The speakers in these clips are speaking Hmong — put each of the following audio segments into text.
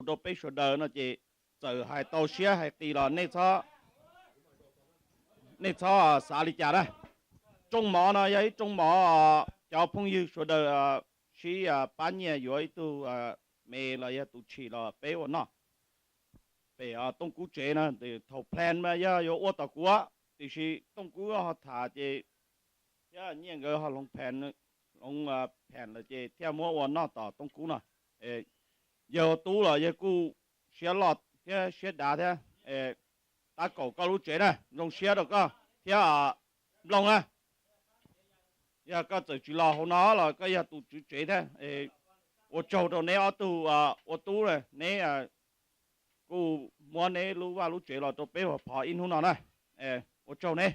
rau peb sawv daws no ces txawm hais tau siab hais qis los nej txhob, nej txhob xav li cas na. Rooj mov no yog ib rooj mov cov phooj ywg sawv daws sib pab nyiaj yuav ib tug me los yog tus tshis los peb ua noj pem Tooj Kub tsev na. Thaum plan mas yog yuav ua tom kuv, tiam sis Tooj Kub ho tham ces thiab nyiaj nkawd ho hloov plan, hloov plan lawm ces thiaj muab ua noj tom Tooj Kub no. Yawg ua tub los yawg kuj siab loj thiab siab dav thiab. Tab kaum koj lub tsev na, zoo siab rau koj thiab Nplooj na. Yog koj txawm tsis los hauv no los koj yog tus tswv tsev thiab. Ua tsaug rau neb ob tug ua tub, neb kuj muab neb lub vaj lub tsev los rau peb ua phov ib hnub no na. Ua tsaug neb,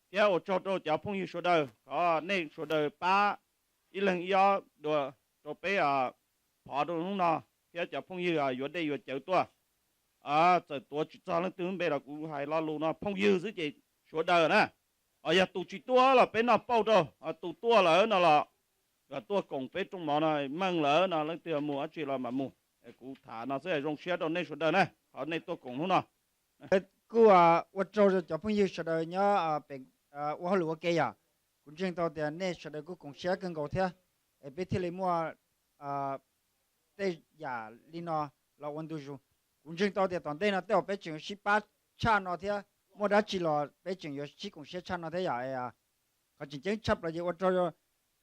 thiab ua tsaug rau cov phooj ywg sawv daws, thov nej sawv daws pab ib leeg ib ob dua rau peb phov rau hnub no, thiab cov phooj ywg yuav dej yuav cawv tuaj. Txawm tuav tsis txog leej twg npe los kuv hais lo lus no phooj ywg xwb ces sawv daws na. Yog tus tsis tuaj los peb noj pauj rau, tus tuaj lawm no los kom tuaj koom peb rooj mov no, meej lawm no leej twg mus dab tsi los mam mus. Kuv tham no xwb, zoo siab rau nej sawv daws na, thov nej tuaj koom hnub no. Kuj ua tsaug rau cov phooj ywg sawv daws nyob pem ua hauj lwm ua ke yom. Kuv ntseeg tau tias nej sawv daws kuj koom siab kawg nkaus thiab, es peb thiaj li muaj tej yam li no los ua ntu zus. Kuv ntseeg tau tias tom ntej no tej zaum peb tseem sib pab tshaj no thiab, muaj dab tsi los peb tseem yuav sib koom siab tshaj no thiab yom. Qhov tseem ceeb tshaj plaws ces ua tsaug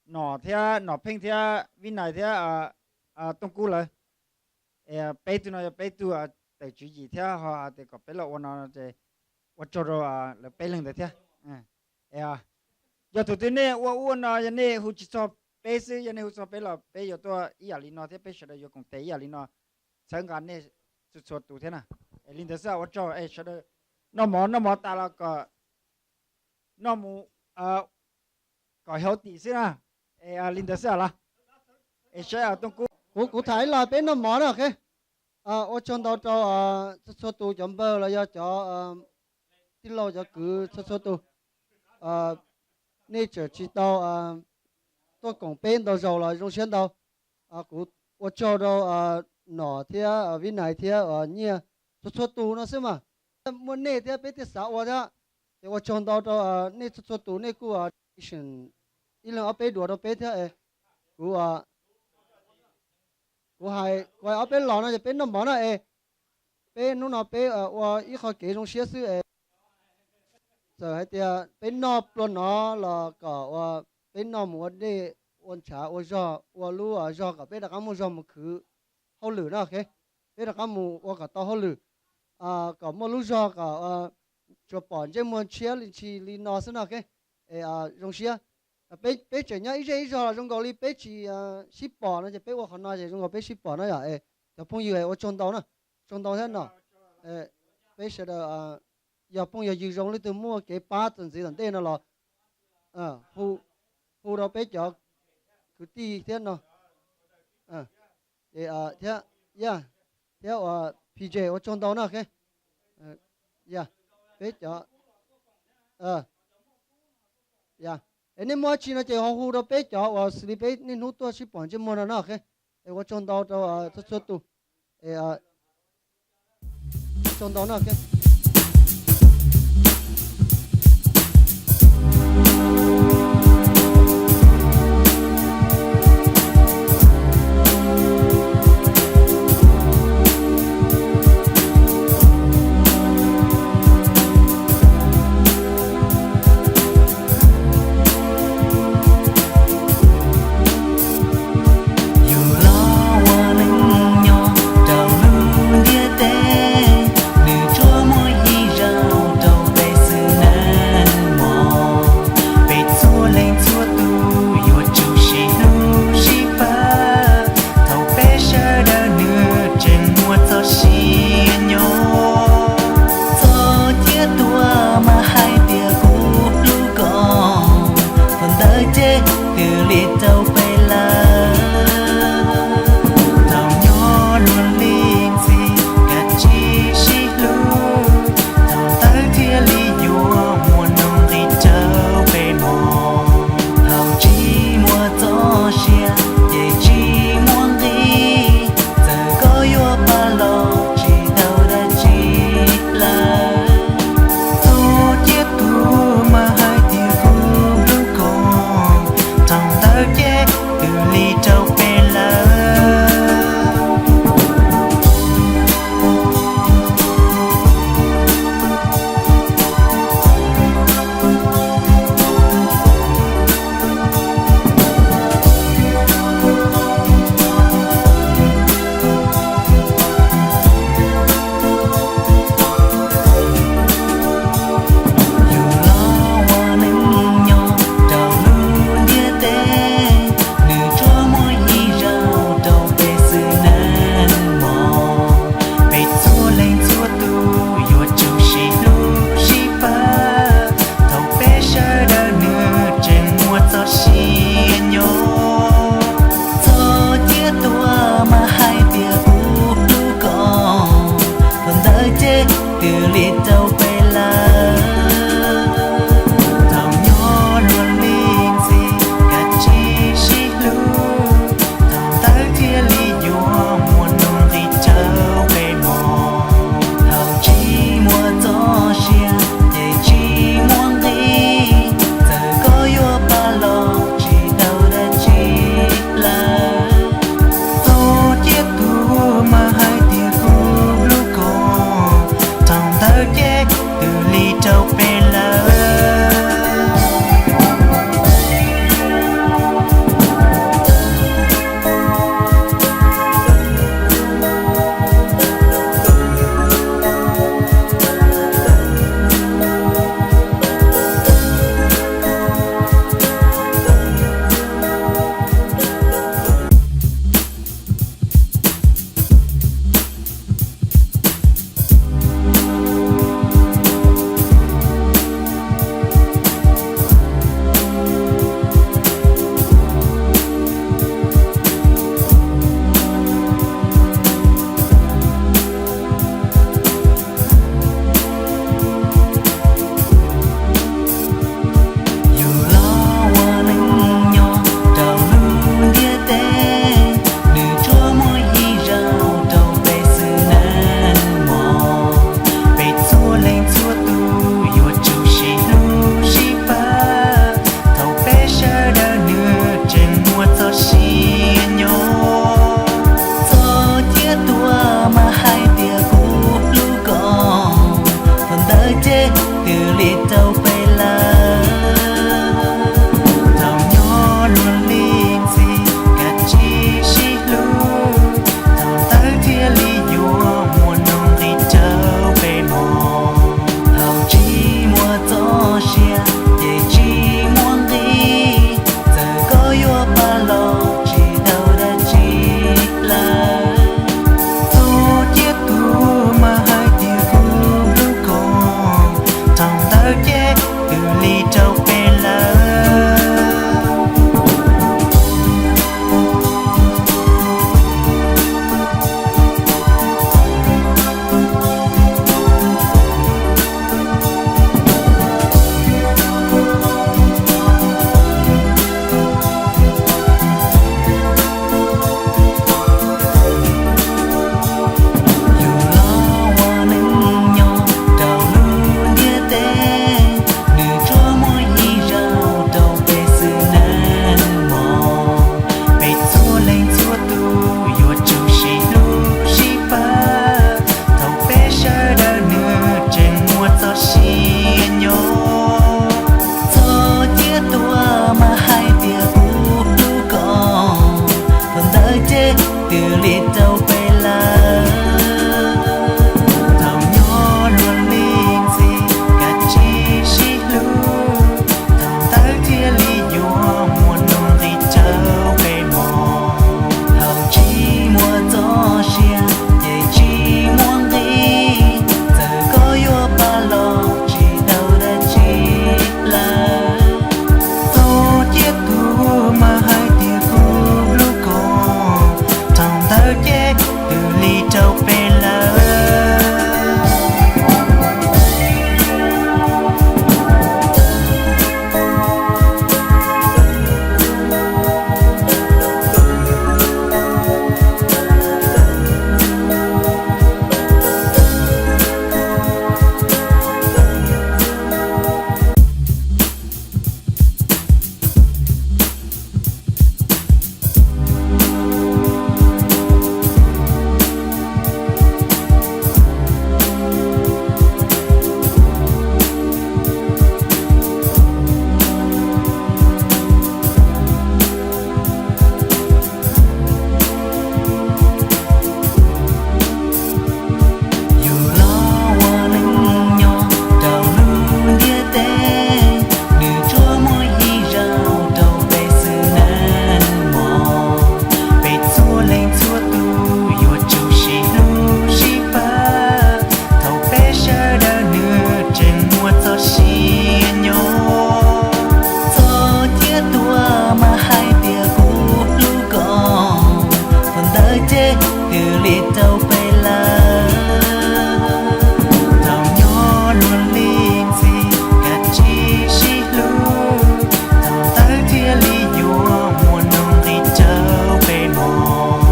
Nom thiab, Nom Pheej thiab Vib Nais thiab Tooj Kub lawv. Peb tug no yog peb tug tawm tswv yim thiab ho hais tias kom peb los ua no ces ua tsaug rau lawv peb leeg ntawd thiab. Yog thaum twg nej ua ua no yog nej hu tsis txog peb xwb, yog nej hu txog peb los peb yuav tuaj ib yam li no thiab peb sawv daws yuav koom tes ib yam li no txhawb nqa nej txhua txhua tus thiab na. Es li ntawd xwb, ua tsaug. Es sawv daws noj mov, noj mov tas los kom noj mus kom healthy xwb na. Es li ntawd xwb los? Es saib Tooj Kub. Kuv, kuv tham ib los peb noj mov na, ok. Ua tsaug ntau rau txhua txhua tus cov npawg los yog cov tij laug cov kwv txhua txhua tus. Nej tseem tsis tau tuaj koom peb ntau zaus los zoo siab ntau. Kuv ua tsaug rau Nom thiab Vib Nais thiab Nyiaj txhua txhua tus no xwb mas. Muaj nej thiab peb thiaj xav ua thiab. Ces ua tsaug ntau rau nej txhua txhua tus, nej kuj ib leeg ob peb duas rau peb thiab. Kuv, kuv hais, kuv hais ob peb los no ces peb noj mov na es, peb hnub no peb ua ib qho kev zoo siab xwb es, txawm hais tias peb noj plua nov los kom ua, peb noj mus ua dej, ua ntshav, ua zog, ua lub zog kom peb rov qab muaj zog mus khwv hauj lwm no, ok. Peb rov qab mus ua kom tau hauj lwm, kom muaj lub zog kom tsuas pom ntsej muag ntshiab li ntshi li no xwb no, ok. Zoo siab. Peb tseem nyob ib zej ib zog los zoo nkaus li peb tsis sib pom no ces peb ua qhov no ces zoo nkaus peb sib pom no yom. Cov phooj ywg ua tsaug ntau na, tsaug ntau thiab no. Peb sawv daws yog phooj yog ywg zoo, leej twg muaj kev pab txuas ntxiv tom ntej no los hu rau peb cov kwv tij thiab no. Thiab, thiab uas P J ua tsaug ntau na, ok. Peb cov, es nej muaj dab tsi no ces ho hu rau peb cov uas xws li peb niaj hnub tuaj sib pom ntsej muag no na, ok. Es ua tsaug ntau rau txhua txhua tus. Ua tsaug ntau na, ok. Yus los ua neej nyob rau lub ntiaj teb, nws tsuas muaj txoj sia ces tsis muaj nqis, txawm koj yuav pab los tsis tau dab tsi lawm. Txuj ciab tus mas hais tias kuv hlub koj, thaum ntawd ces twb li rau peb lawm. Yus los ua neej nyob rau lub ntiaj teb, nws tsuas muaj ib zaug rau peb xwb nawb mog. Peb txhua leej txhua tus yuav tsum sib hlub sib pab, thaum peb sawv daws nws tseem muaj txoj sia nyob. Txoj ciab tuaj mas hais tias kuv hlub koj, thaum ntawd ces twb li rau peb lawm. Thaum nyob luag li ntxhi, kav tsij sib hlub, thaum ntawd thiaj li yuav muaj nuj nqis rau peb mog. Thaum tsis muaj txoj sia ces tsis muaj nqis, txawm koj yuav pab los tsis tau dab tsi lawm. Txoj ciab tus mas hais tias kuv hlub koj, thaum ntawd ces twb li rau peb lawm. Yus los ua neej nyob rau lub ntiaj teb, nws tsuas muaj ib zaug rau peb xwb nawb mog. Peb txhua leej txhua tus yuav tsum sib hlub sib pab, thaum peb sawv daws nws tseem muaj txoj sia nyob. Txoj ciab tuaj mas hais tias kuv hlub koj, thaum ntawd ces twb li rau peb lawm. Thaum nyob luag li ntxhi, kav tsij sib hlub, thaum ntawd thiaj li yuav muaj nuj nqis rau peb mog.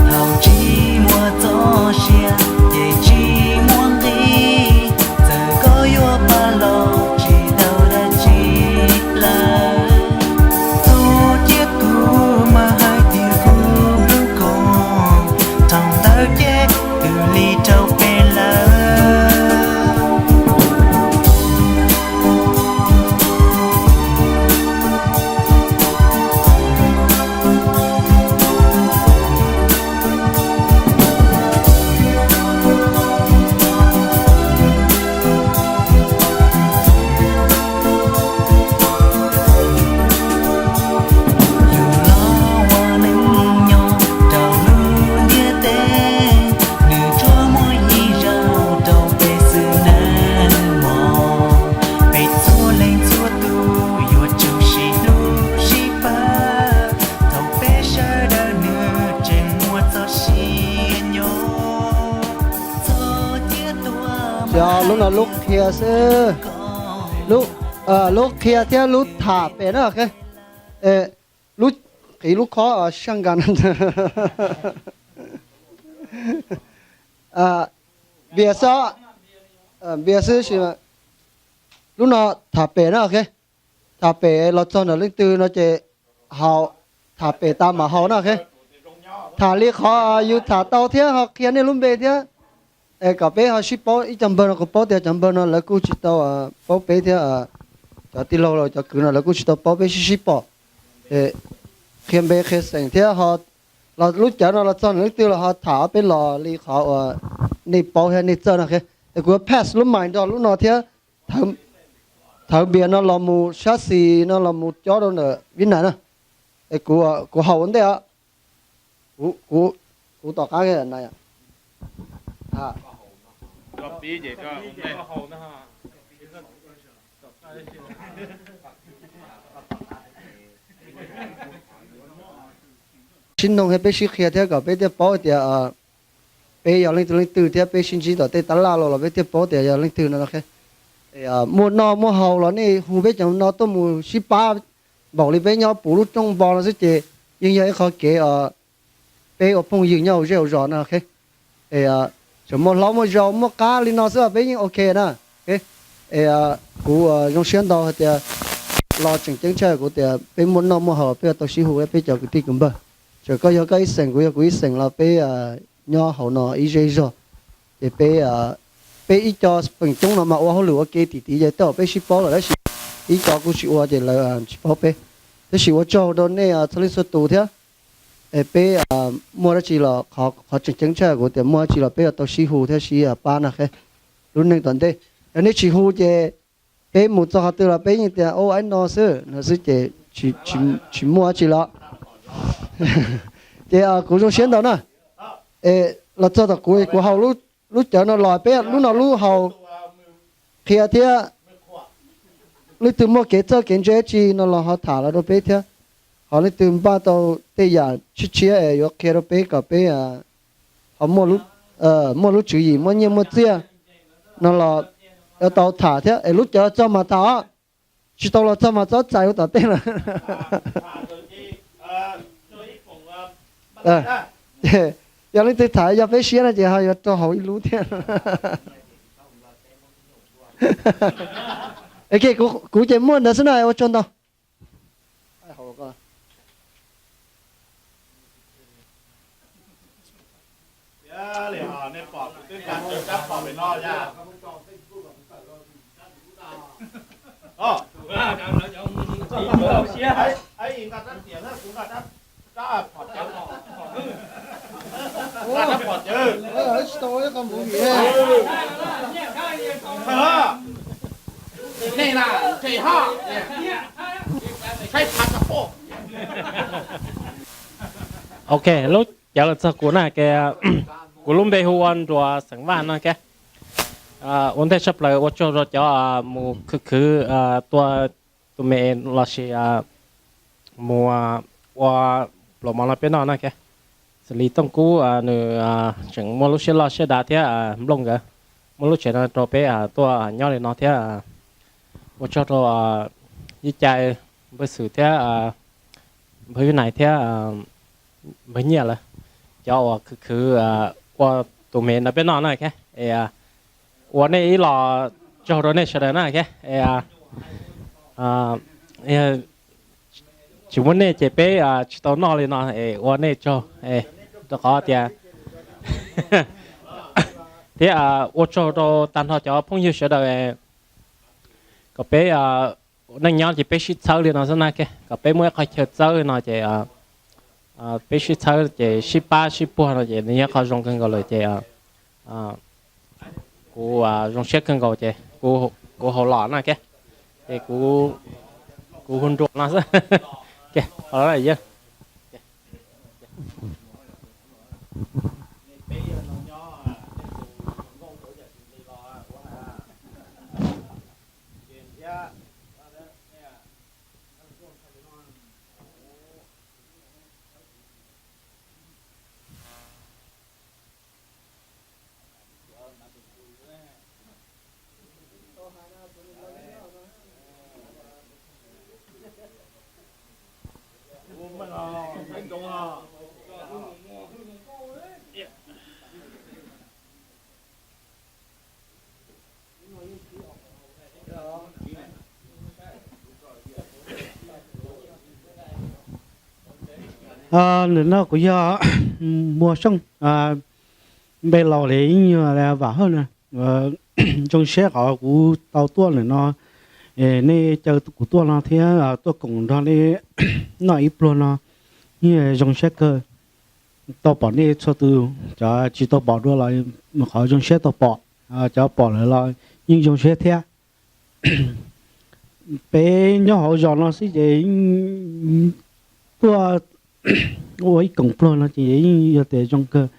Thaum tsis muaj txoj sia ces tsis muaj nqis, txawm koj yuav pab los tsis tau dab tsi lawm. Txoj ciab tus mas hais tias kuv hlub koj, thaum ntawd ces twb li rau peb lawm. Yus los ua neej nyob rau lub ntiaj teb, nws tsuas muaj ib zaug rau peb xwb nawb mog. Peb txhua leej txhua tus yuav tsum sib hlub sib pab, thaum peb sawv daws nws tseem muaj txoj sia nyob. Txoj ciab tuaj mas hais tias kuv hlub koj, lub qhia thiab lub tham pem na. Lub qiv lub khob saj nkas vias xwb, vias xwb. Lub no tham pem na. Tham pem los txog ntawm leej twg no ces haus, tham pem tas mam haus na. Tham li qhov yus tham tau thiab ho qhia nej lub npe thiab, es kom peb ho sib paub. Ib co npawg no kuv paub tias cov npawg no lawv kuj tsis tau paub peb thiab, cov tij laug los cov kwv no lawv kuj tsis tau paub, peb sib sib pom. Qhia npe qhia xeem thiab ho los lub cawv no los txog ntawm leej twg los ho tham ob peb los li qhov uas nej paub thiab nej txawj no. Es kuv yuav pass lub mic nrog lub no thiab thawv, thawv npias no los mus sab xis no los mus cob rau ntawm Vib Nais na. Es kuv, kuv haus ua ntej os. Kuv, kuv, kuv tom qab na. Sib noog thiab peb sib qhia thiab kom peb thiaj paub tias peb yog leej twg leej twg thiab peb sib ntsib tom tej tab laj los los peb thiaj paub tias yog leej twg no. Muaj noj muaj haus los nej hu peb cov no tuaj mus sib pab npaum li peb nyob puv lub rooj npo no xwb ces yeej yog ib qho kev peb ua phooj ywg nyob hauv zej hauv zos no. Tseem muaj hlob muaj zau muaj qab li no xwb peb yeej ok na. Kuv zoo siab ntau hais tias los tseem ceeb tshaj kuv tias peb muaj noj muaj haus peb yuav tau sib hu peb cov kwv tij kwv npawg. Txawm koj yog koj ib xeem kuv yog kuv ib xeem los peb nyob hauv no ib zej zog. Ces peb, peb ib co feem coob no mas ua hauj lwm ua ke tim tid ces tej zaum peb sib paub lawm tab sis ib co kuj tsis ua ces lawv tsis paub peb. Tab sis ua tsaug rau nej txhua leej txhua tus thiab. Es peb muaj dab tsi los qhov tseem ceeb tshaj kuv tias muaj dab tsi los peb yuav tau sib hu thiab sib pab na. Lub neej tom ntej yog nej tsis hu ces peb mus txog qhov twg los peb yeej tias ub aib no xwb no xwb ces tsis muaj dab tsi los. Ces kuv zoo siab ntau na. Es los txog tom kuv, kuv haus lub cawv no los peb lub no lub haus qhia thiab leej twg muaj kev txawj kev ntse tsi no los ho tham los rau peb thiab. Ho leej twg npaj tau tej yam tshiab tshiab es yuav qhia rau peb kom peb ho muaj lub tswv yim muaj nyiaj muaj txiaj no los yuav tau tham thiab es lub cawv txog mas tham os. Tsis tau los txog mas txhob txais ua tom tej lawm. Yog leej twg tham yog peb siab no ces ho yuav rau hauv ib lub thiab. Kuv ces muaj ntawd xwb na, ua tsaug ntau. Ok, lub cawv los txog kuv na, kuv lub npe hu ua Nruas xeem Vaj no. Ua ntej tshaj plaws ua tsaug rau cov mus khwv khwv tua tus me lossis mus ua pluas mov no peb noj na. Xws li Tooj Kub nws tseem muaj lub siab loj siab dav thiab Nplooj nkawd muab lub tsev no rau peb tuaj nyob li no thiab. Ua tsaug rau Yij Cai, npawg Xwm thiab npawg Yub Nais thiab npawg Nyiaj lawm, cov uas khwv khwv ua tus me no peb noj na. Ua nej ib los tsaug rau nej sawv daws na. Tsis muaj nej ces peb tsis tau noj li no, ua nej tsaug. Rau qhov tias thiab ua tsaug rau tag nrho cov phooj ywg sawv daws kom peb neej nyob ces peb sib txhawb li no xwb na. Kom peb muaj ib qhov chaw txawb li no ces peb sib txhawb ces sib pab sib puag no ces nws yog qhov zoo kawg nkaus lawm ces kuv zoo siab kawg nkaus ces kuv hauv los na. Ces kuv hu Nruas no xwb. Nim no kuv yog Muas Xyooj, npe laus li ib nyuag Vam Hawj na. Zoo siab qhov kuv tau tuaj ntawm no, nej caw kuv tuaj no thiab tuaj koom nrog nej noj ib pluag no. Yeej zoo siab kawg, tau pom nej txhua tus, cov tsis tau pom dua los qhov zoo siab tau pom, cov pom lawm los yeej zoo siab thiab. peb nyob hauv zos no xwb ces yeej tuaj ua ib koom pluag no ces yeej yog tias zoo kawg,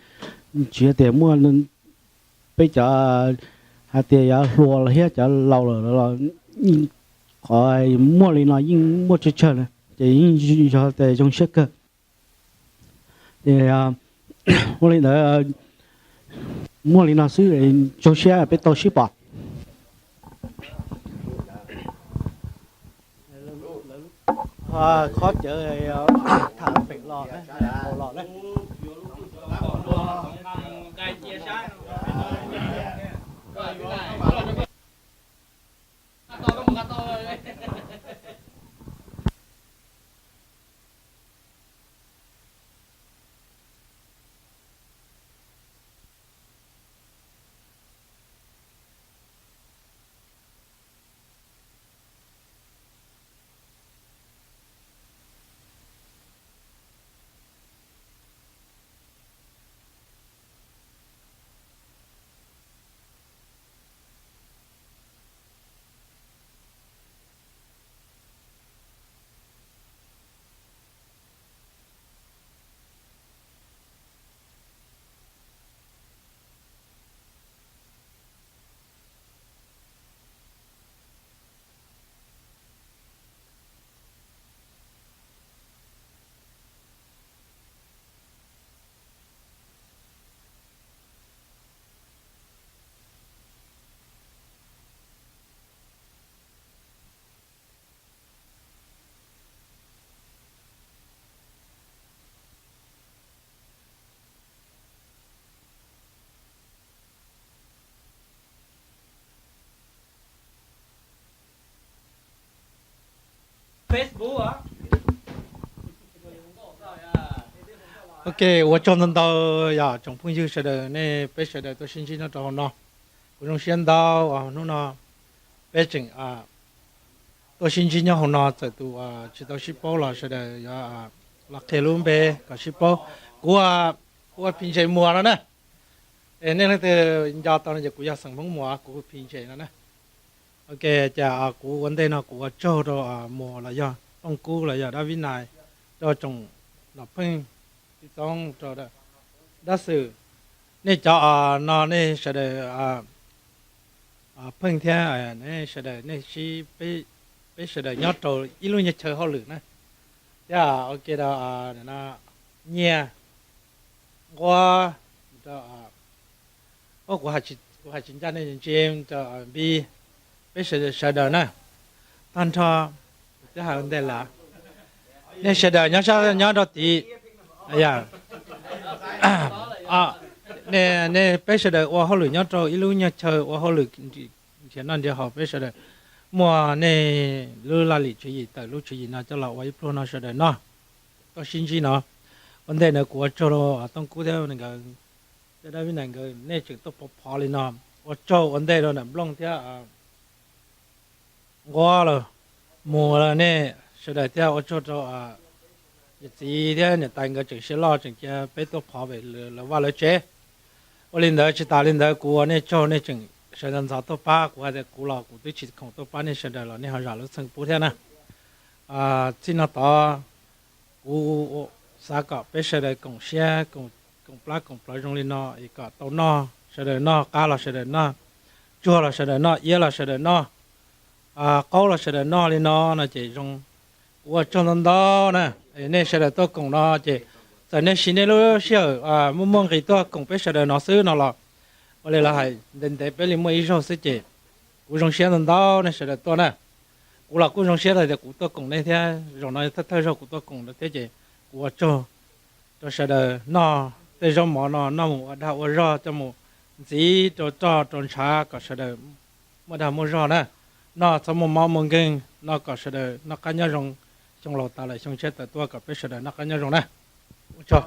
tsis yog tias muaj peb cov hais tias yuav hluas los thiab cov laus lawm los qhov muaj li no yeej muaj tsawg tsawg na, ces yeej yog tias zoo siab kawg. Ces ua li ntawd, muaj li no xwb, zoo siab peb tau sib pom. Qhov cawv tham peem los, los na. Ok, ua tsaug ntau ntau yog tsoom phooj ywg sawv daws, nej peb sawv daws tuaj sib ntsib nyob rau hauv no. Kuv zoo siab ntau hnub no peb tseem tuaj sib ntsib nyob hauv no, txawm tus tsis tau sib paub los sawv daws yuav los qhia lub npe kom sib paub. Kuv, kuv ua Phis Ntses Muas no na. Es nej leej twg nco tau no ces kuv yog xeem Hmoob Muas, kuv Phis Ntses no na. Ok, ces kuv ua ntej no kuv ua tsaug rau Muas los yog Tooj Kub los yog Dab Vib Nais, rau tsoom nom pheej txib txoob rau dab xwm. Nej cov no nej sawv daws pheej thiab, nej sawv daws nej sib, peb sawv daws nyob rau ib lub nyuag chaw hauj lwm na. Thiab ua ke rau nyiaj nquab, kuv hais tsis ncaj nej ntsia rau npib, peb sawv daws na. Tag nrho, kuv twb hais ua ntej lawm, nej sawv daws nyob sab nyob rau tid, nej peb sawv daws ua hauj lwm nyob rau ib lub nyuag chaw ua hauj lwm nrhiav noj nrhiav haus, peb sawv daws muaj nej lub laj lim tswv yim tawm lub tswv yim no coj los ua ib pluag no sawv daws noj, tuaj sib ntsib no. Ua ntej no kuv ua tsaug rau Tooj Kub thiab nkawd, thiab Dab Vib Nais nkawd, nej tseem tuaj phov phov li no. Ua tsaug ua ntej rau Nam Nplooj thiab Nquab los Muas los nej sawv daws thiab. Ua tsaug rau yawm txiv thiab niam tais nkawd tseem siab loj tseem cia peb tuaj phov pem lawv vaj lawv tsev. Ua li ntawd tsis tas li ntawd kuv ua nej tsaug nej tseem sawv ntxov ntxov tuaj pab kuv, hais tias kuv los kuv twb tsis khoom tuaj pab nej sawv daws los nej ho zam lub txim pub thiab na. Txij no tod kuv xav kom peb sawv daws koom siab, koom plab koom plawv zoo li no es kom tau noj, sawv daws noj qab los sawv daws noj, tsuag los sawv daws noj, iab los sawv daws noj, qaub los sawv daws noj li no no ces zoo. Kuv ua tsaug ntau ntau na, nej sawv daws tuaj koom no ces txawm nej siv nej lub sij hawm muaj muaj nqis tuaj koom peb sawv daws no xwb no los ua li lawv hais ntev ntev peb li muaj ib zaug xwb ces kuv zoo siab ntau ntau nej sawv daws tuaj na. Kuv los kuj zoo siab tias kuv tuaj koom nej thiab, zaum no thawj thawj zaug kuv tuaj koom thiab ces kuv ua tsaug rau sawv daws noj tej zaub mov no, noj mus ua dag ua zog coj mus ntxiv rau roj rau ntshav kom sawv daws muaj dag muaj zog na. Noj txhob muaj mob muaj nkeeg, noj kom sawv daws noj qab nyob zoo, xyoo laus tas lawm xyoo tshiab tawm tuaj kom peb sawv daws noj qab nyob zoo na. Ua tsaug.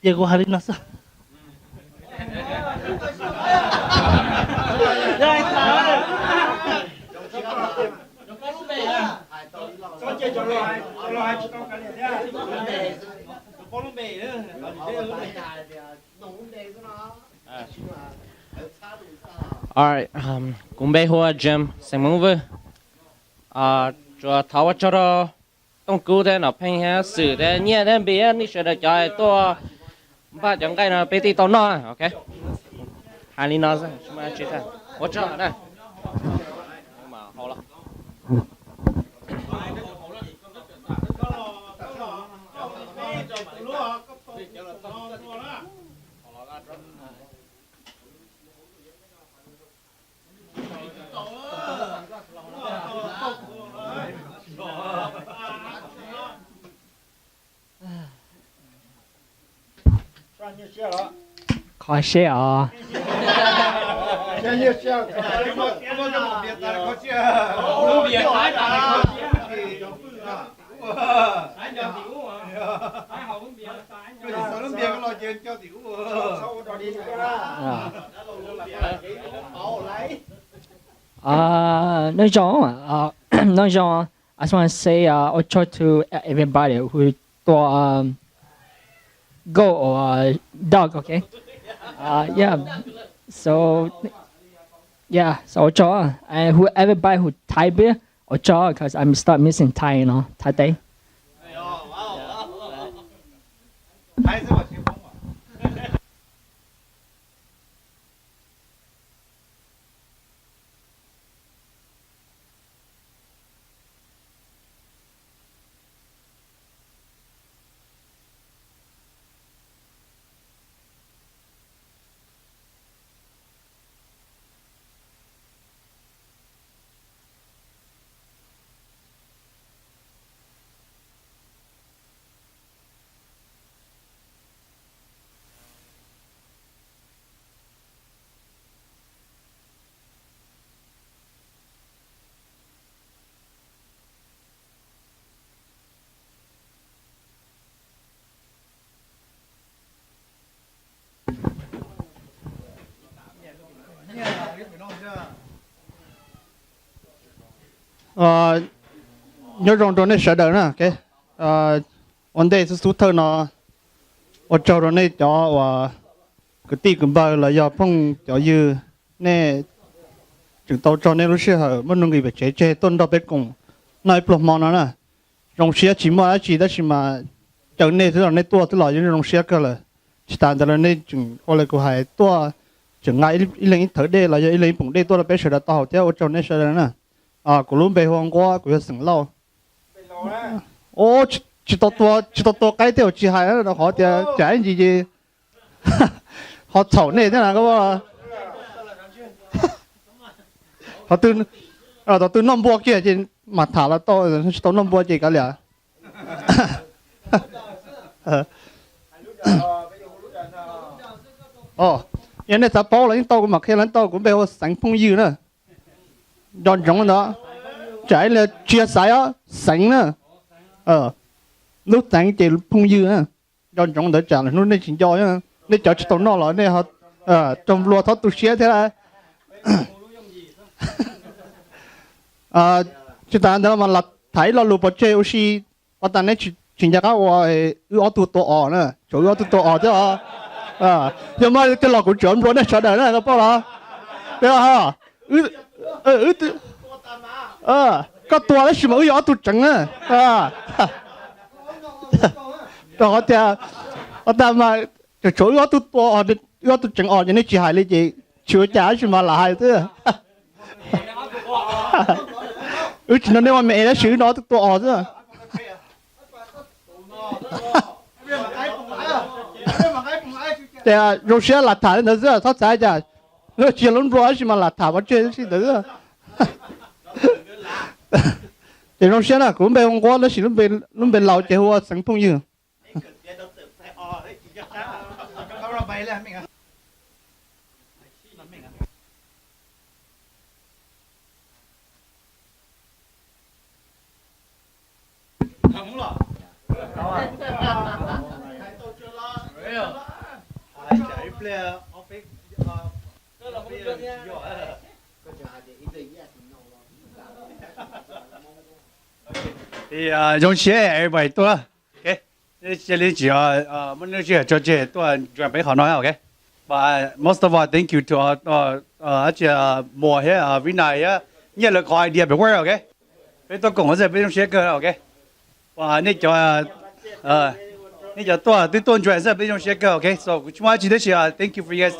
Ces kuv hais li no xwb. Kuv npe hu ua Jim xeem Hmoob Vwj. Tsuas thov ua tsaug rau Tooj Kub thiab Nom Pheej thiab Xwm thiab Nyiaj thiab Npis thiab nej sawv daws cov tuaj npaj cov nqaij no peb thiaj tau noj. Ok, hais li no xwb, ua tsaug na. Kho siab os. Nyob zoo, nyob zoo. I just want to say uh, ua tsaug to everybody who thought um, go or uh, dog, okay? Uh, yeah. So, yeah, so ua tsaug. And who everybody who Thai beer, ua tsaug, cause I'm start missing Thai, you know, Thai Tây. Nyob zoo rau nej sawv daws na. Ua ntej xub xub thawj no, ua tsaug rau nej cov uas kwv tij kwv npawg los yog phooj cov ywg, nej tseem tau tso nej lub sij hawm muaj nuj nqis pem tsev tseg tuaj nrog peb koom noj ib pluag hmo no na. Zoo siab tsis muaj dab tsi tab sis mas caw nej xwb los nej tuaj xwb los yeej zoo siab kawg lawm. Tsis tas ntawd los nej tseem ua li kuv hais tuaj, tseem nqa ib leeg ib thawv dej los yog ib leeg ib poom dej tuaj rau peb sawv daws tau haus thiab, ua tsaug nej sawv daws na. Kuv lub npe hu ua Nquab, kuv yog xeem Lauj. Tsis tau tua, tsis tau tua qaib tej uas tsis hais rau qhov tias tsam ib ntsis ces ho txhaum nej thiab na koj. Thaum twg noj npua kiag ces mam tham los tau, tsis tau noj npua ces kav liam. Yog nej xav paub los yeej tau, kuv mam qhia los tau. Kuv npe hu ua Xeev Phooj Ywg na. Nco ntsoov ntawd, tsam ib tsis yog Xaiv os, Xeev na. Lub Xeev ces Phooj Ywg na. Nco ntsoov ntawd tsam lwm hnub nej tsis nco, nej cov tsis tau noj los nej raug nplua txhob tu siab thiab. Tsis tas ntawd los mas lam tham ib lo lus pov tseg ua si, ua tas neb tsis nco qab ua, wb ob tug tua os na, tsuas wb ob tug tua os thiab os. Yog muaj coj los kuv tseem nplua nej sawv daws na, koj paub los? Koj tua tab sis mas wb yog ob tug tseev na. Rau qhov tias, ua tas mas tseem tshuav wb ob tug tua, wb ob tug tseev os ces nej tsis hais li ces tsis ua cas, tab sis mas lam hais xwb. Wb tsis nrog nej ua me es tab sis wb nrog ob tug tua os xwb. Ces zoo siab lam tham li ntawd xwb, txhob xav cas. Tsis yog lub nplua tab sis mas lam tham pov tseg xwb ntawd xwb. Ces zoo siab na, kuv lub npe hu Nquab tab sis lub npe laus ces hu ua Xeev Phooj Ywg. Zoo siab everybody tuaj. Cia li tsis muaj neeg sij hawm tso tseg tuaj join peb qhov no, ok. But most of all, thank you to dab tsi, Muas thiab Vina thiab Nyiaj lawv qhov idea pem work, ok. Peb tuaj koom xwb peb zoo siab kawg, ok. Nej cov, nej cov tuaj twb tuaj join xwb peb zoo siab kawg, ok. So kuv tsis muaj dab tsi tab sis thank you for you guys,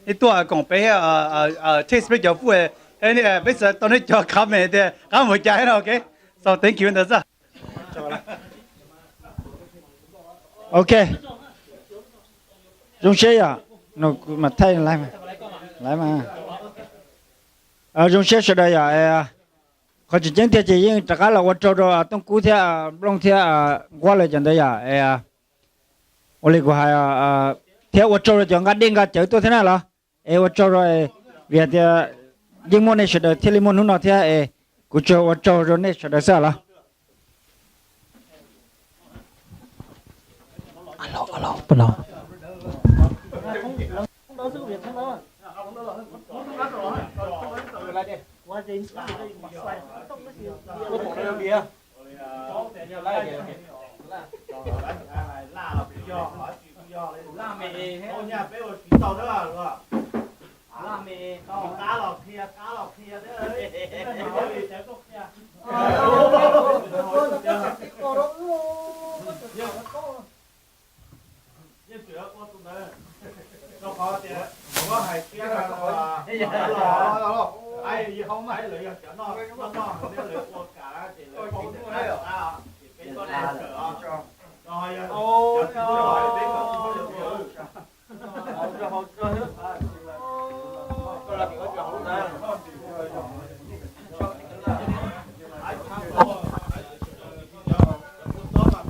nej tuaj koom peb thiab taste peb cov food, peb xav tau nej cov comment tias qab mus cas no, ok. So thank you ntawd xwb. Ok, zoo siab yom, no kuv mam thaij laiv mas, zoo siab sawv daws yom. Qhov tseem ceeb tiag ces yeej rov qab los ua tsaug rau Tooj Kub thiab Nplooj thiab Nquab lawv cov ntawd yom. Ua li kuv hais, thiab ua tsaug rau cov nqa dej nqa cawv tuaj thiab na los, es ua tsaug rau, vim hais tias yeej muaj nej sawv daws thiaj li muaj hnub no thiab es kuv tsuas ua tsaug rau nej sawv daws xwb los.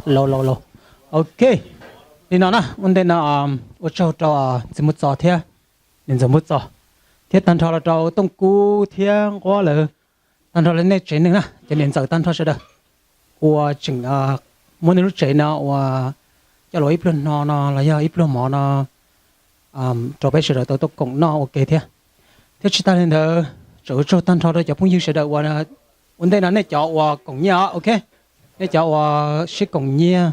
Lauj, lauj, lauj. Ok, li no na, ua ntej no ua tsaug rau Txiv Muas Txos thiab niam ntxawm Muas Txos, thiab tag nrho los rau Tooj Kub thiab Nquab lawv, tag nrho lawv nej tsev neeg na, cov niam ntxawm tag nrho sawv daws uas tseem muab nej lub tsev no uas coj los ib pluag hno no los yog ib pluag mov no rau peb sawv daws tau tuaj koom noj ua ke thiab. Thiab tsis tas li ntawd, tseem ua tsaug tag nrho rau cov phooj ywg sawv daws uas ua ntej no nej cov uas koom nyiaj os, ok, nej cov uas sib koom nyiaj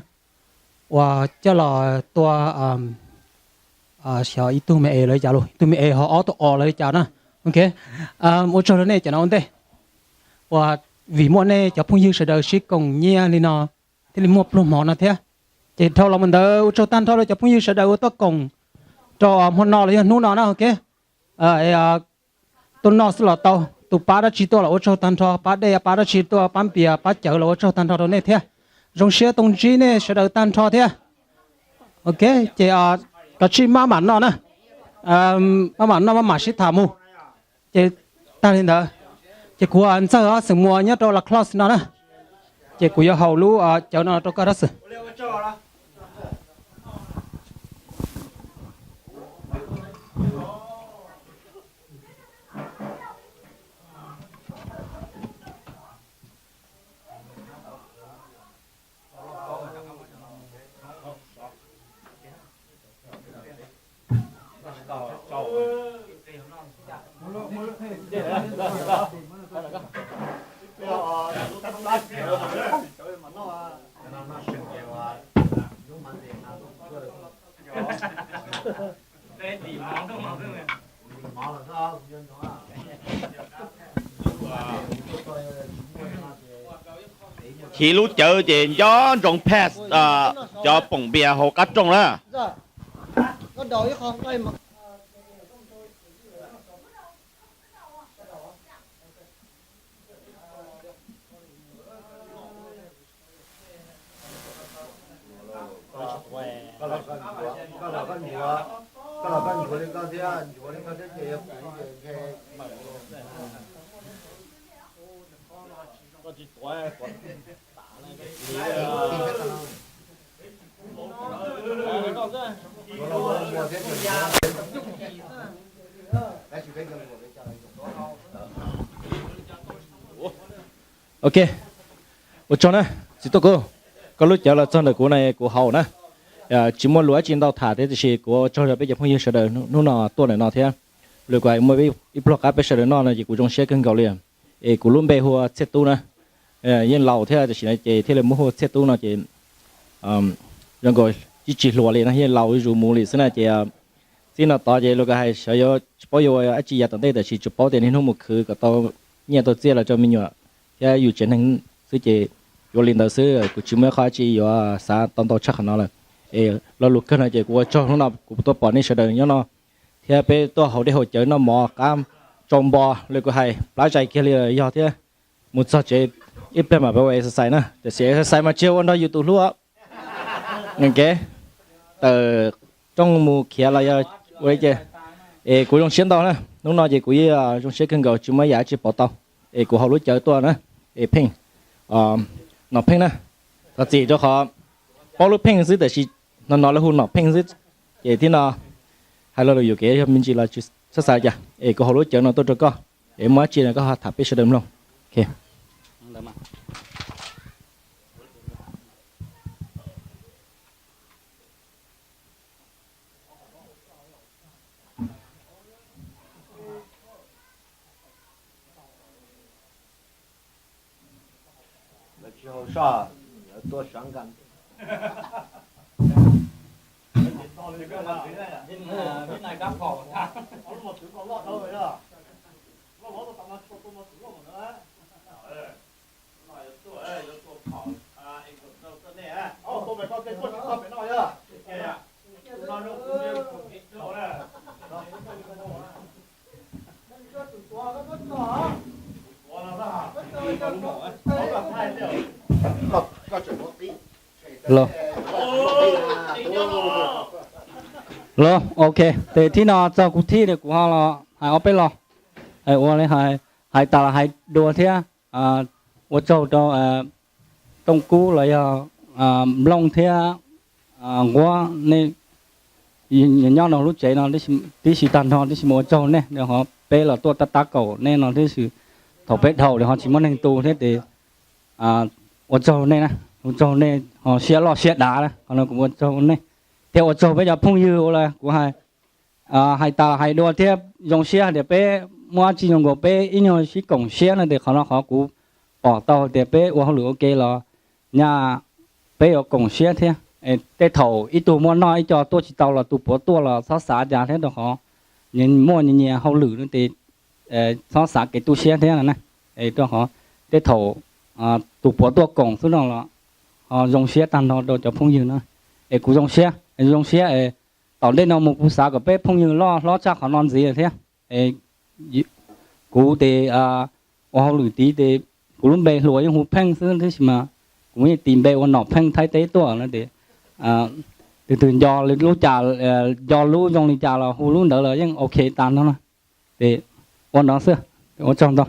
uas coj los tua xyov ib tug me es lawv cas los, ib tug me es ho ob tug os lawv cas na, ok. Ua tsaug rau nej cov no ua ntej uas vim muaj nej cov phooj ywg sawv daws sib koom nyiaj li no thiaj li muaj pluag hmo no thiab. Ces dhau los mus ntawd ua tsaug tag nrho rau cov phooj ywg sawv daws uas tuaj koom rau hmo no los yog hnub no na, ok. Tuaj noj xwb los tau, tus pab dab tsi tuaj los ua tsaug tag nrho, pab dej pab dab tsi tuaj, pab npias pab cawv los ua tsaug tag nrho rau nej thiab. Zoo siab tau ntsib nej sawv daws tag nrho thiab. Ok, ces kav tsij maj mam noj na, maj mam noj maj mam sib tham mus. Ces tag li ntawd, ces kuv Ntxawg xeem Muas nyob rau La Crosse no na, ces kuv yuav haus lub cawv no rau koj dab xwm. Chiv lub cawv ces nco ntsoov pass cov poom npias hauv qab rooj na. Ok, ua tsaug na, txiv tuaj kub. koj lub cawv los txog ntawm kuv no kuv haus na. Tsis muaj lus dab tsi ntau tham thiab, tiam sis kuv ua tsaug rau peb cov phooj ywg sawv daws hnub no tuaj ntawm no thiab. Lawv kuj muaj ib pluag qab peb sawv daws noj no ces kuv zoo siab kawg nkaus li. Es kuv lub npe hu ua Txhiaj Tub na. Yeej laus thiab, tiam sis no ces thiaj li muab hu ua Txhiaj Tub no ces zoo nkaus tsis hluas li no, yeej laus zuj zus mus li xwb na ces txij no tod ces lawv kuj hais sawv yuav tsis paub yuav ua dab tsi yav tom ntej, tiam sis tsuas paub tias niaj hnub mus khwv kom tau nyiaj tau txiaj los rau me nyuam thiab yus tsev neeg xwb ces yuav li ntawd xwb. Kuv tsis muaj ib qho dab tsi yuav xav tau ntau tshaj qhov no lawm. Es lo lus kawg no ces kuv ua tsaug hnub no kuv tuaj pom nej sawv daws nyob no thiab peb tuaj haus dej haus cawv noj mov qab tsau npo, lawv kuj hais plab zais kiag li los yog thiab. Mus txog tsev ib pliag mam peb ua exercise na, tiam sis exercise mas tsis yog ua nrog yus tus hlub. Nkev tawm rooj mus khiav los yog ua li ces, es kuv zoo siab ntau na. Hnub no ces kuv yeej zoo siab kawg nkaus tsis muaj yam dab tsi pauv tau. Es kuv haus lub cawv tuaj na, es pheej, nom pheej na. Thov txim rau qhov paub lub pheej xwb tiam sis no no lawv hu nom pheej xwb. Ces tib no hais lo lus yuam kev yog me ntsis los tsis txhob xav li cas, es kuv haus lub cawv no tuaj rau koj, es muaj dab tsi no koj ho tham peb sawv daws mloog. Lawv tsis haus soj, lawv tuaj sov nkas. Los, ok, ces thib no txog kuv thib es kuv ho los hais ob peb lo. Ua li hais tas los hais dua thiab. Ua tsaug rau Tooj Kub los yog Nplooj thiab Nquab, nej nyob rau lub tsev no tib si tag nrho tib si mus ua tsaug nej, qhov peb los tuaj tab tab kaum nej no tib si. Thaum peb dhau ho tsis muaj neeg tu thiab ces ua tsaug nej na, ua tsaug nej ho siab loj siab dav na, qhov no kuv ua tsaug nej. Thiab ua tsaug peb cov phooj ywg ua li kuv hais tas hais dua thiab, zoo siab hais tias peb muaj dab tsi zoo nkaus peb ib nyuag sib koom siab no ces qhov no qhov kuv pom tau hais tias peb ua hauj lwm ua ke los nyaj peb yuav koom siab thiab. Tej thaum ib tug muaj noj ib co tuaj tsis tau los tus puav tuaj los txhob xav cas thiab, rau qhov nyias muaj nyias nyias hauj lwm no ces txhob xav kev tu siab thiab na. Rau qhov tej thaum tus puav tuaj koom xwb no los ho zoo siab tag nrho rau cov phooj ywg na. Es kuv zoo siab, zoo siab es tom ntej no mus kuv xav kom peb phooj ywg loj hlob tshaj qhov no ntxiv thiab. Kuv ces ua hauj lwm tid ces kuv lub npe hluas yeej hu Pheej xwb tab sis mas kuv yeej tis npe ua Nom Pheej Thaib teb tuaj no ces twg twg nco lub cas, nco lub zoo li cas los hu lub ntawd los yeej ok tag nrho na. Ces ua no xwb, ua tsaug ntau.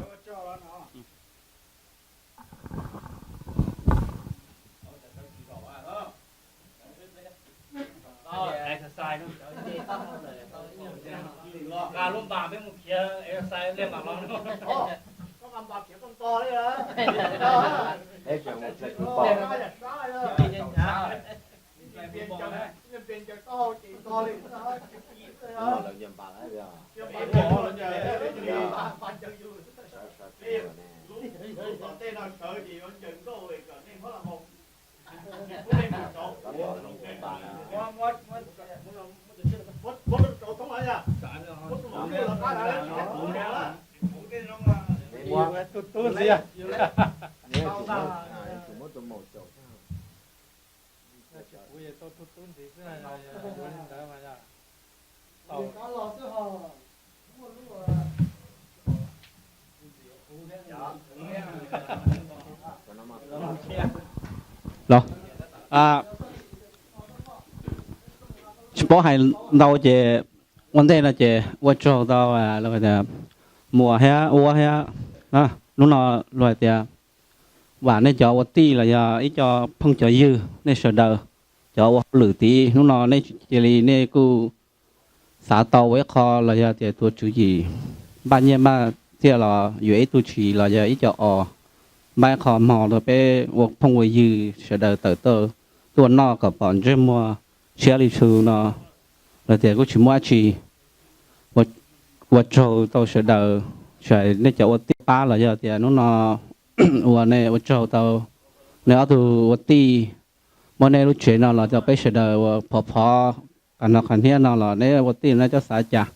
Los, tsis paub hais ntau ces ua ntej no ces ua tsaug tau Muas thiab Uab thiab hnub no luag hais tias vam nej cov ua tij los yog ib co phooj cov ywg nej sawv daws, cov ua hauj lwm tid hnub no nej cia li nej kuj xav tau ua ib qho los yog tias tua tswv yim npaj nyiaj npaj txiaj los yuav ib tug tshis los yog ib co os, npaj qho hmo rau peb ua phooj ua ywg sawv daws tawm tuaj noj kom pom ntsej muag tshiab li su no los tias kuj tsis muaj dab tsi. Ua tsaug tau sawv daws, tsis hais nej cov ua tij pab los yog tias hnub no uas nej ua tsaug tau nej ob tug ua tij muab nej lub tsev no los rau peb sawv daws uas phov phov qhov no qhov hniab no los nej ua tij nej coj xav cas.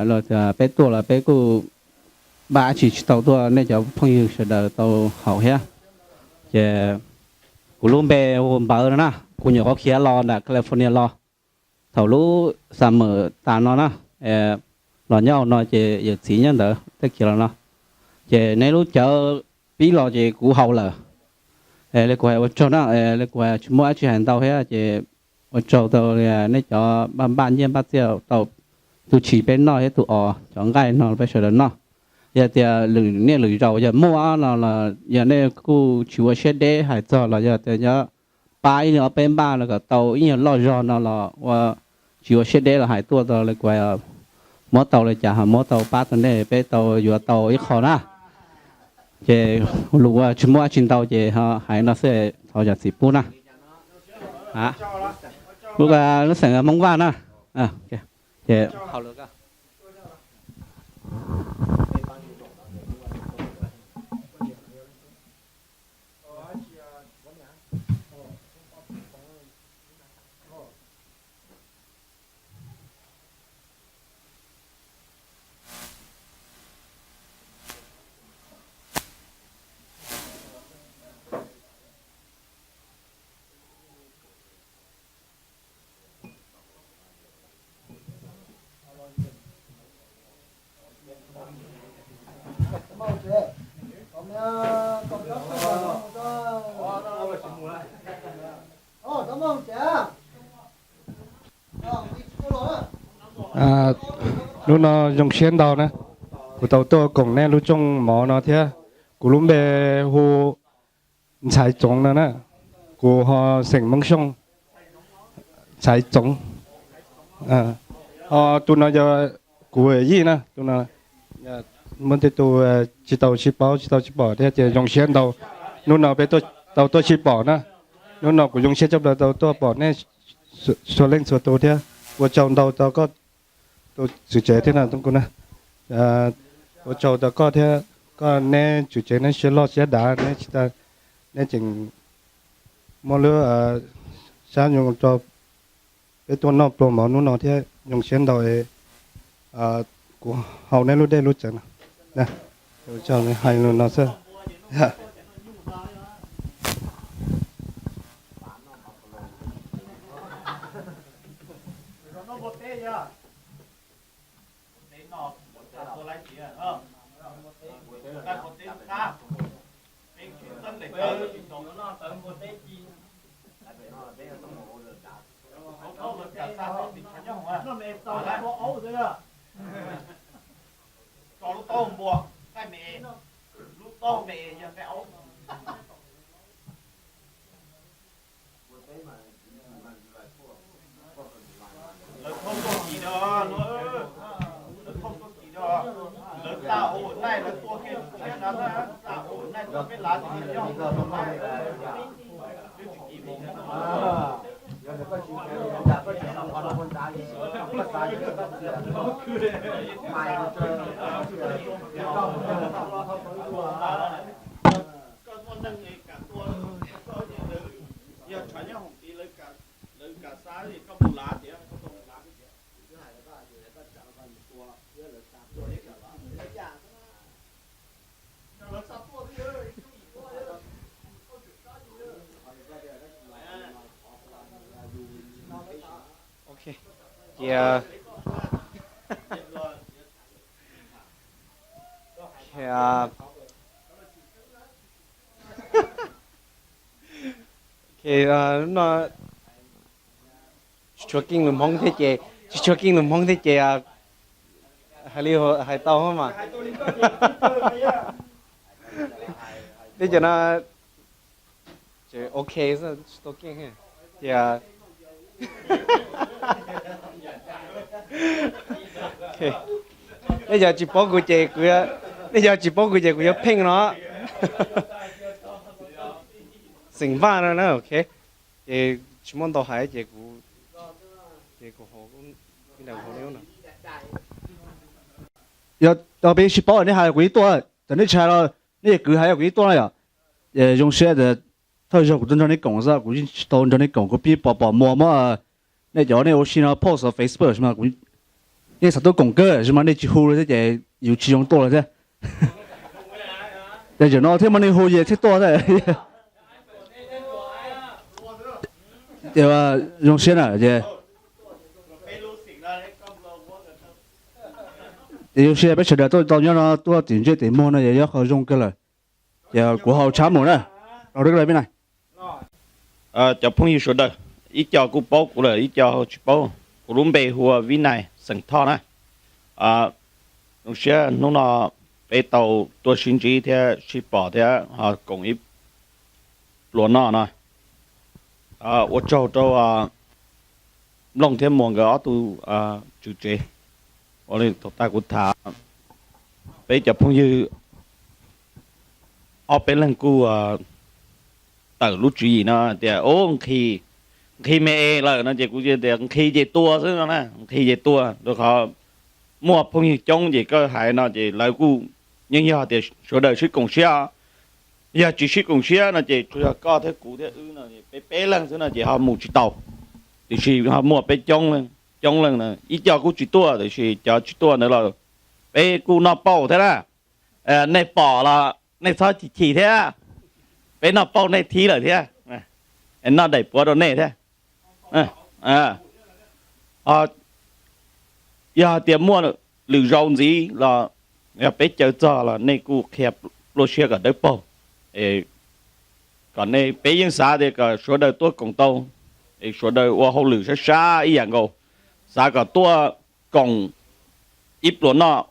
Los peb tuaj los peb kuj npaj dab tsi tsis tau tuaj nej cov phooj ywg sawv daws tau haum thiab. Ces kuv lub npe hu Npawv no na, kuv nyuam qhuav khiav los nram California los thaum lub summer tas no na, los nyob hauv no ces yawm txiv nyob ntawd thiaj khiav los no. Ces neb lub cawv pib los ces kuv haus lawm. Li kuv hais ua tsaug na, li kuv hais tsis muaj dab tsi hais ntau thiab ces ua tsaug tau nej cov npaj npaj nyiaj npaj txiaj tau tus tshis peb noj thiab tus os cov nqaij no peb sawv daws noj. Yog tias lwm niaj lwm zaus yog muaj no los yog nej kuj tsis ua siab deb hais txog los yog tias nyob pab ib nyuag ob peb npaj los kom tau ib nyuag loj zog no los ua tsis ua siab deb los hais tuaj tau li kuv muab tau li cas ho muab tau pab tau nej peb tau yuav tau ib qho na. Ces lus ua tsis muaj dab tsi ntau ces hais no xwb, thov zam txim pub na. Lub xeem Hmoob Vaj na. Ces Hnub no zoo siab ntau na, kuv tau tuaj koom nej lub rooj mov no thiab. Kuv lub npe hu Ntxhais Txoov no na, kuv ho xeem Hmoob Xyooj, Ntxhais Txoov. Ho tus no yog kuv yij na, tus no muaj tej tus tsis tau sib paub tsis tau sib pom thiab ces zoo siab ntau hnub no peb tau tuaj sib pom na. Hnub no kuv zoo siab tshaj plaws tau tuaj pom nej txhua leej txhua tus thiab ua tsaug ntau rau koj tus tswv tsev thiab na, ua tsaug rau koj thiab koj neb tswv tsev neb siab loj siab dav, neb tseem muaj lub sab zoo rau peb tuaj noj pluas mov hnub no thiab zoo siab ntau. Kuv haus neb lub dej lub cawv no, hais lus no xwb. Tso lub taub hau npua, qaij me, lub taub hau me yog qaij aub. Lawv thauj tuaj kis no, lawv thauj tuaj kis no, lawv tag ua naij lawv tua kiag siab no, tag ua naij tua peb lav tias yog twb tsis kis mus. Koj muaj neeg kam tua, yog tshav nyob hoom tid lawv kam xav koj mus lav tias koj tau mus lav tias. Ok, ces no tsis tshua keej lus Hmoob thiab ces, tsis tshua keej lus Hmoob thiab ces hais li hais tau mas. Tej cov no ok, tsis tau keej ces nej yog tsis paub kuv ces kuv, nej yog tsis paub kuv ces kuv yuav pheej no. Xeem Vaj no na, ok. Ces tsis muaj ntau hais ces kuv, ces kuv hauv, yog peb sib paub nej hais kuv yeej tuaj, txawm nej tsis hais los nej kwv hais kuv yeej tuaj na yom. Ces zoo siab tias thawj zaug kuv tuaj nrog nej koom xwb, kuv yeej tsis tau nrog nej koom, kuv pib pom pom muag muab nej cov nej ua si no post Facebook mas nej xav tuaj koom kawg mas nej tsis hu li thiab ces yus tsis zoo tuaj li thiab. Ces zaum no thiaj muaj nej hu ces thiaj tuaj thiab. Ces zoo siab na ces, ces zoo siab peb sawv daws tuaj tau nyob no tuaj tim ntsej tim muag no ces yog qhov zoo kawg lawm. Ces kuv hau tshab mus na, rau rwb peb na. Cov phooj ywg sawv daws, ib co kuj paub kuv lawm, ib co tsis paub. Kuv lub npe hu ua Vib Nais xeem Thoj na. Zoo siab hnub no peb tau tuaj sib ntsib thiab sib pom thiab ho koom ib pluas noj no. Ua tsaug rau Nplooj thiab Muas nkawd ob tug tswv tsev. Ua li thaum tas kuv tham, peb cov phooj ywg ob peb leeg kuj tawm lub tswv yim no tias, u, nqhis, nqhis me es lawm no ces kuv tias nqhis ces tua xwb no na, nqhis ces tua. Rau qhov muaj phooj ywg coob ces koj hais no ces lawv kuj yeej yog tias sawv daws sib koom siab. Yog tsis sib koom siab no ces tsuas yog koj thiab kuv thiab wb no, peb peb leeg xwb no ces ho mus tsis tau. Tiam sis ho muaj peb coob, coob leej na, ib co kuj tsis tuaj tiam sis cov tsis tuaj ntawd los peb kuj noj pauj thiab na. Nej pom los nej txhob chim chim thiab, peb noj pauj nej thib lawm thiab, noj daim puav rau nej thiab. Yog hais tias muaj lwm zaus ntxiv los yog peb caw txog los nej kuj qhia pluaj siab kom dawb paug, kom nej, peb yeej xav tias kom sawv daws tuaj koom tau, es sawv daws ua hauj lwm sab sab ib yam nkaus, xav kom tuaj koom ib pluas noj,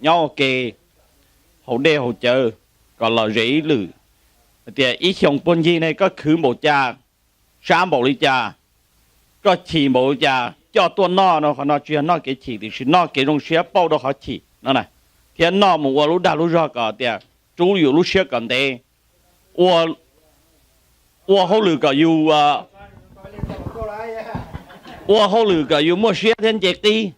nyob ua ke, haus dej haus cawv, kom lom zem ib lwm. Hais tias ib xyoos puag ncig ne koj khwv npaum cas, sab npaum li cas, koj chim npaum li cas coj tuaj noj no, qhov no tsis yog noj kev chim tiam sis noj kev zoo siab pauj rau qhov chim no na, thiab noj mus ua lub dag lub zog kom tias rub yus lub siab kom ntev, ua hauj lwm kom yus, ua hauj lwm kom yus muaj siab thiab nce qib.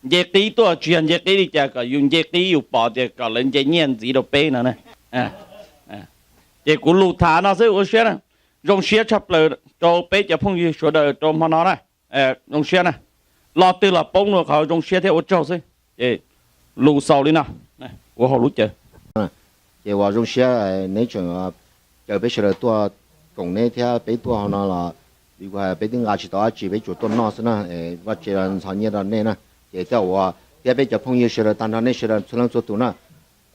Nce qib tuaj tsis yog nce qib li cas, kom yus nce qib yus pom tias kom lawv nce nyiaj ntxiv rau peb no. Ces kuv lus tham no xwb, ua siab, zoo siab tshaj plaws rau peb cov phooj ywg sawv daws rau hmo no na. Zoo siab na, lo twg los poob rau qhov zoo siab thiab ua tsaug xwb. Ces lus xaus li no, kuv hauv lub caw. Ces uas zoo siab neb tseem caw peb sawv daws tuaj koom neb thiab peb tuaj hauv no los, vim kuv hais peb twb nqa tsis tau dab tsi, peb tsuas tuaj noj xwb na. Vaj tse los ntxhov nyiaj rau nej na. Ces tej uas thiab peb cov phooj ywg sawv daws tag nrho nej sawv daws txhua leej txhua tus na,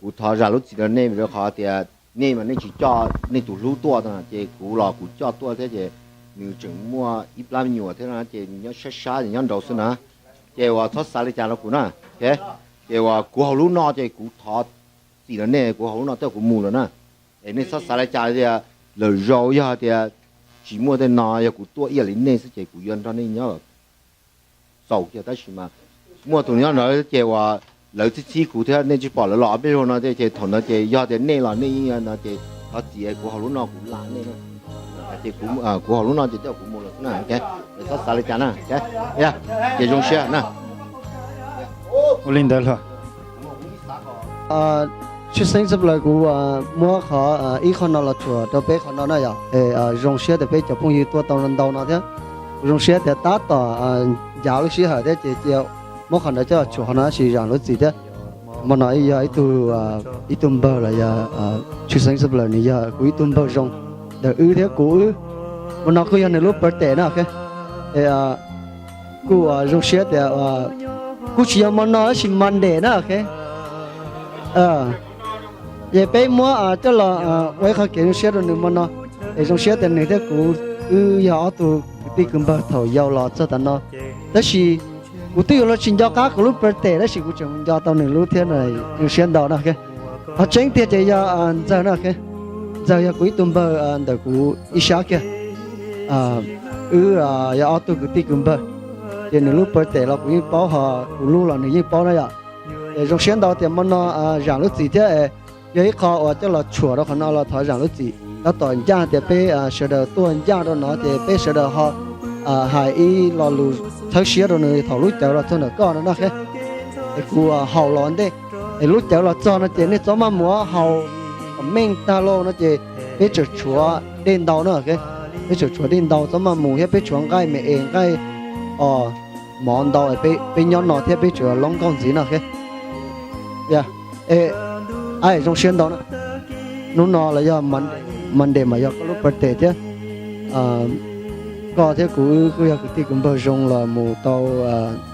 kuv thov zam lub txim rau nej vim rau qhov tias nej mas nej tsis coj nej tus hlub tuaj, ces kuv los kuv coj tuaj thiab ces nws tseem muaj ib plab me nyuam thiab no ces nws nyob sab sab ces nyob nraud xwb na. Ces uas txhob xav li cas rau kuv na. Ces uas kuv hauv lub no ces kuv thov txim rau nej, kuv hauv lub no tej kuv mus lawm na. Es nej txhob xav li cas tias lwm zaus yog tias tsis muaj tej no, yog kuv tuaj ib yam li nej xwb ces kuv yuav nrog nej nyob xaus kiag, tab sis mas muaj tus nyob ntawd ces uas lawv txib txib kuv thiab nej tsis pom lawv los ob peb zaug no ces thaum ntawd ces yog tias nej los nej yeej no ces thov txim, kuv hauv lub no kuv lam nej na. Ces kuv hauv lub no ces tej kuv mus lawm xwb na. Txhob xav li cas na. Ces zoo siab na. Ua li ntawd los tshwj xeeb tshaj plaws kuv muab qhov ib qho no los tshuam rau peb qhov no na yom. Zoo siab tias peb cov phooj ywg tuaj tau ntau no thiab. Kuv zoo siab tias tab tom ncav lub sij hawm thiab ces cia muab qhov ntawd coj los tshuam qhov no tab sis zam lub txim thiab. Hmo no yog ib tug, ib tug npawg los yog tshwj xeeb tshaj plaws nws yog kuv ib tug npawg zoo ntawm wb thiab kuv wb. Hmo no kuj yog nws lub birthday na. Kuj zoo siab tias kuj tsis yog hmo no tab sis Monday na. Ces peb muab coj los ua ib qho kev zoo siab rau nws hmo no. Es zoo siab tias nws thiab kuv wb yog ob tug kwv tij kwv npawg thaum yau los txog tav no. Tab sis kuv twb yuav luag tsis nco qab kuv lub birthday tab sis kuv tseem nco tau nws lub thiab, zoo siab ntau na. Qhov tseeb tiag ces yog Ntxawg na. Ntxawg yog kuv ib tug npawg ntawm kuv ib sab kiag. Wb yog ob tug kwv tij kwv npawg, ces nws lub birthday los kuv yeej paub, ho kuv lub los nws yeej paub na yom. Es zoo siab ntau tias hmo no zam lub txim thiab es yog ib qho uas coj los tshuam rau qhov no los thov zam lub txim. Tab tom ncaj tias peb sawv daws tuaj ncaj rau no ces peb sawv daws ho hais ib lo lus txhawb siab rau nws thaum lub cawv los txog ntawm koj no na. Es kuv haus los ua ntej, es lub cawv los txog no ces nej txhob maj mus haus meej tag lauj no ces peb tseem tshuav dej ntau na. Peb tseem tshuav dej ntau, txhob maj mus thiab, peb tshuav nqaij me es nqaij os mov ntau, peb nyob no thiab peb tseem loob nkauj ntxiv no. Zoo siab ntau na. Hnub no los yog Monday mas yog koj lub birthday thiab. Koj thiab kuv wb kuj yog kwv tij kwv npawg zoo los mus tau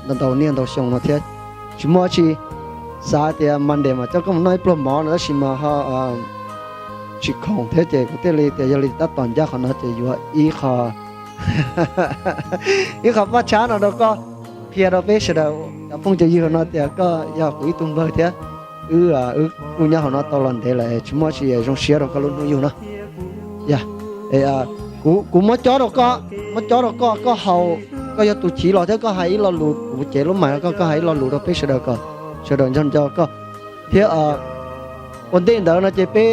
ntau niaj ntau xyoo no thiab. Tsis muaj dab tsi, xav tias Monday mas coj koj mus noj ib pluag mov no tab sis mas ho tsis khoom thiab ces kuv thiaj li tias yog li tab tom ncaj qhov no ces yuav ib qho ib qho paj tshab no rau koj, qhia rau peb sawv daws cov phooj cov ywg no tias koj yog kuv ib tug npawg thiab. Wb, wb kuj nyob hauv no tau los ntev lawm, tsis muaj dab tsi, zoo siab rau koj lub hnub yug no. Kuv muab cob rau koj, muab cob rau koj, koj haus, koj yog tus chiv los thiab koj hais ib lo lus kuv cev lub mais rau koj, koj hais ib lo lus rau peb sawv daws kom sawv daws nco nco koj thiab. Ua ntej ntawd no ces peb,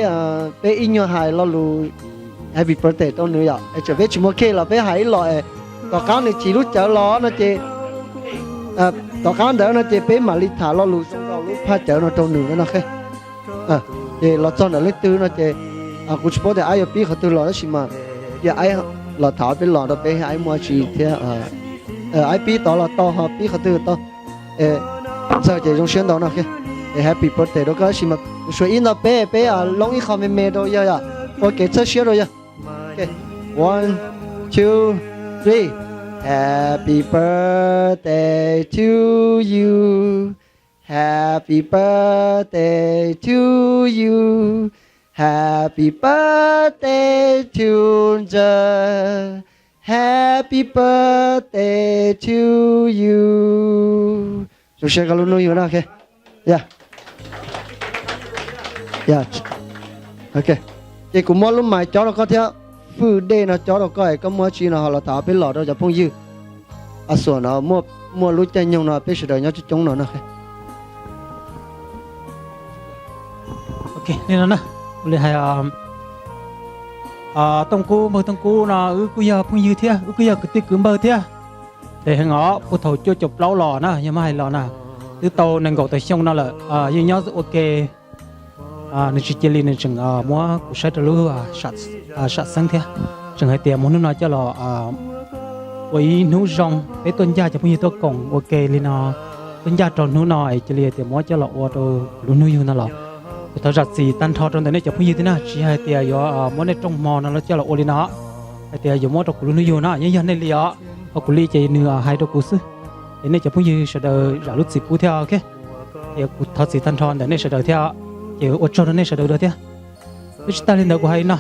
peb ib nyuag hais lo lus happy birthday rau nws yom, es txawm peb tsis muaj cake los peb hais ib los es tom qab nws chiv lub cawv los no ces, tom qab ntawd no ces peb mam li tham lo lus zoo rau lub phaj cawv no rau nws no. Ces los txog ntawm leej twg no ces kuv tsis paub tias aib yuav pib qhov twg los tab sis mas cia aib los tham peb los rau peb aib muaj tsis thiab. Aib pib tod los tau, ho pib qhov twg tau. Txawm ces zoo siab ntau no. Es happy birthday rau koj tab sis mas kuv suav ib ntau peb, peb loob ib qho me me rau yawg yom, ua kev txhawb siab rau yawg. One, two, three. Happy birthday to you. Happy birthday to you. Happy birthday to the. Happy birthday to you. Zoo siab koj lub hnub yug no. Ces kuv muab lub mais cob rau koj thiab, fwj dej no cob rau koj es koj muaj dab tsi no ho los tham peb los rau cov phooj ywg. Xuam no muaj lub caij nyoog no peb sawv daws nyob coob coob no no. Li no na, ua li hais Tooj Kub, npawg Tooj Kub no wb kuj yog phooj ywg thiab wb kuj yog kwv tij kwv npawg thiab. Ces heev os, puag thaum cuaj caum plaub los na yog muab hais los na, twb tau nees nkaum tawm xyoo no lawm, yeej nyob ua ke. Nws tsis cia li, nws tseem muab kuv saib rau lub sam xeeb thiab, tseem hais tias mus hnub no coj los ua ib hnub zoo, peb tuaj ncaj cov phooj ywg tuaj koom ua ke li no, tuaj ncaj rau hnub no es cia li tias muab coj los ua rau kuv lub hnub yug no los. Kuv thov zam txim tag nrho rau ntawm nej cov phooj ywg thiab na, tsis yog hais tias yuav muab nej rooj hmo no los coj los ua li no, hais tias yuav muab rau kuv lub hnub yug no yeej yog nej li os, ho kuv li ces nws hais rau kuv xwb. Ces nej cov phooj ywg sawv daws zam lub txim pub thiab. Ces kuv thov txim tag nrho ntawm nej sawv daws thiab, ces ua tsaug rau nej sawv daws dua thiab. Twb tsis tas li ntawd kuv hais li no,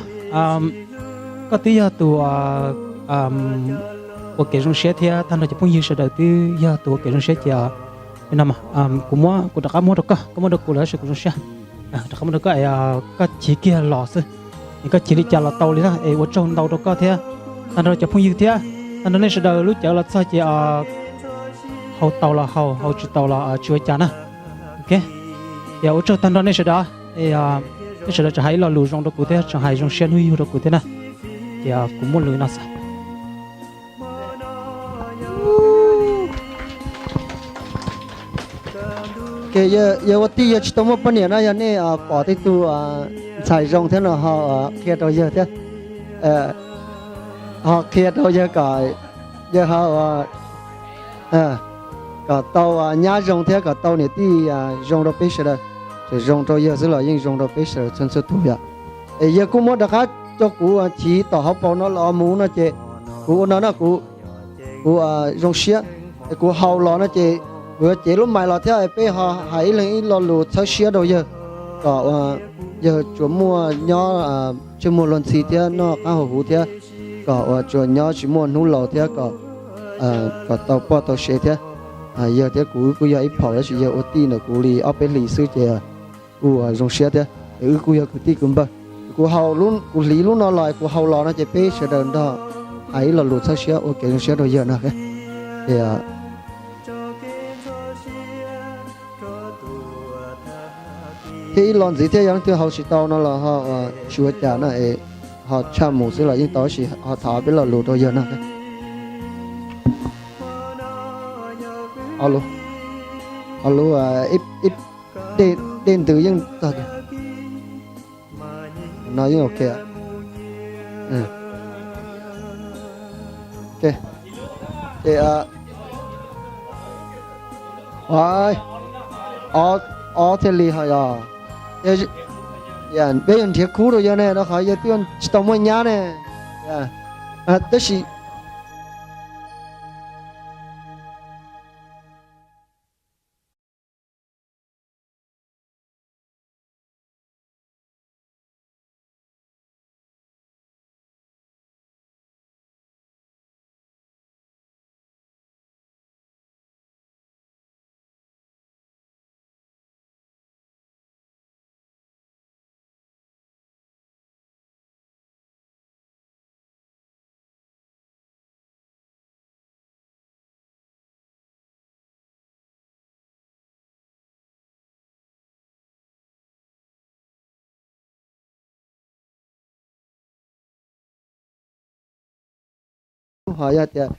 koj twb yog tus ua kev zoo siab thiab tag nrho cov phooj ywg sawv daws twb yog tus ua kev zoo siab ces no kuv muab, kuv rov qab muab rau koj, koj muab rau kuv los tab sis kuv zoo siab. Rov qab muab rau koj, koj chiv kiag los xwb, es koj chiv li cas los tau li na, es ua tsaug ntau rau koj thiab tag nrho cov phooj ywg thiab tag nrho nej sawv daws. Lub cawv los txog ces haus tau los haus, haus tsis tau los tsis ua cas na. Ok, ces ua tsaug tag nrho nej sawv daws, nej sawv daws tseem hais ib lo lus zoo rau kuv thiab tseem hais zoo siab hnub yug rau kuv thiab na. Ces kuv muaj lus no xwb. Yawg ua tij yawg tsis tau muaj poj niam na, yog nej pom tej tug ntxhais zoo thiab no ho qhia rau yawg thiab, ho qhia rau yawg kom yawg ho kom tau nyab zoo thiab kom tau niam tij zoo rau peb sawv daws. Txawm zoo rau yawg xwb los yeej zoo rau peb sawv daws txhua txhua tus yom. Es yawg kuj muab rov qab rau kuv chiv tom hauv paus no los mus no ces kuv ua no na, kuv zoo siab, kuv haus los no ces kuv yuav cev lub mais los thiab peb ho hais ib leeg ib lo lus txhawb siab rau yawg, kom yawg tsuas muaj nyob ntsej muag luag ntxhi thiab noj qab haus huv thiab, kom uas tsuas nyob tsis muaj hnub laus thiab kom, kom tau poj tau sev thiab. Yawg thiab kuv wb kuj yog ib phaum tab sis yawg ua tij ntawm kuv li ob peb hlis xwb ces kuj zoo siab thiab. Es wb kuj yog kwv tij kwv npawg. Kuv haus, kuv hliv lub no los kuv haus los no ces peb sawv daws nrog hais ib lo lus txhawb siab ua kev zoo siab rau yawg no. thiab ib los ntxiv thiab yog leej twg haus tsis tau no los ho tsis ua cas na, ho tshaj mus xwb los yeej tau, tab sis ho tham peb lo lus rau yawg no. Ho lus, dej ntws yeej txog tiag. No yeej ok. Ces ob thiaj li ho yog, peb yuav nrhiav khub rau yawg ne, rau qhov yawg twb tsis tau muaj nyab ne. Tab sis ho yog tias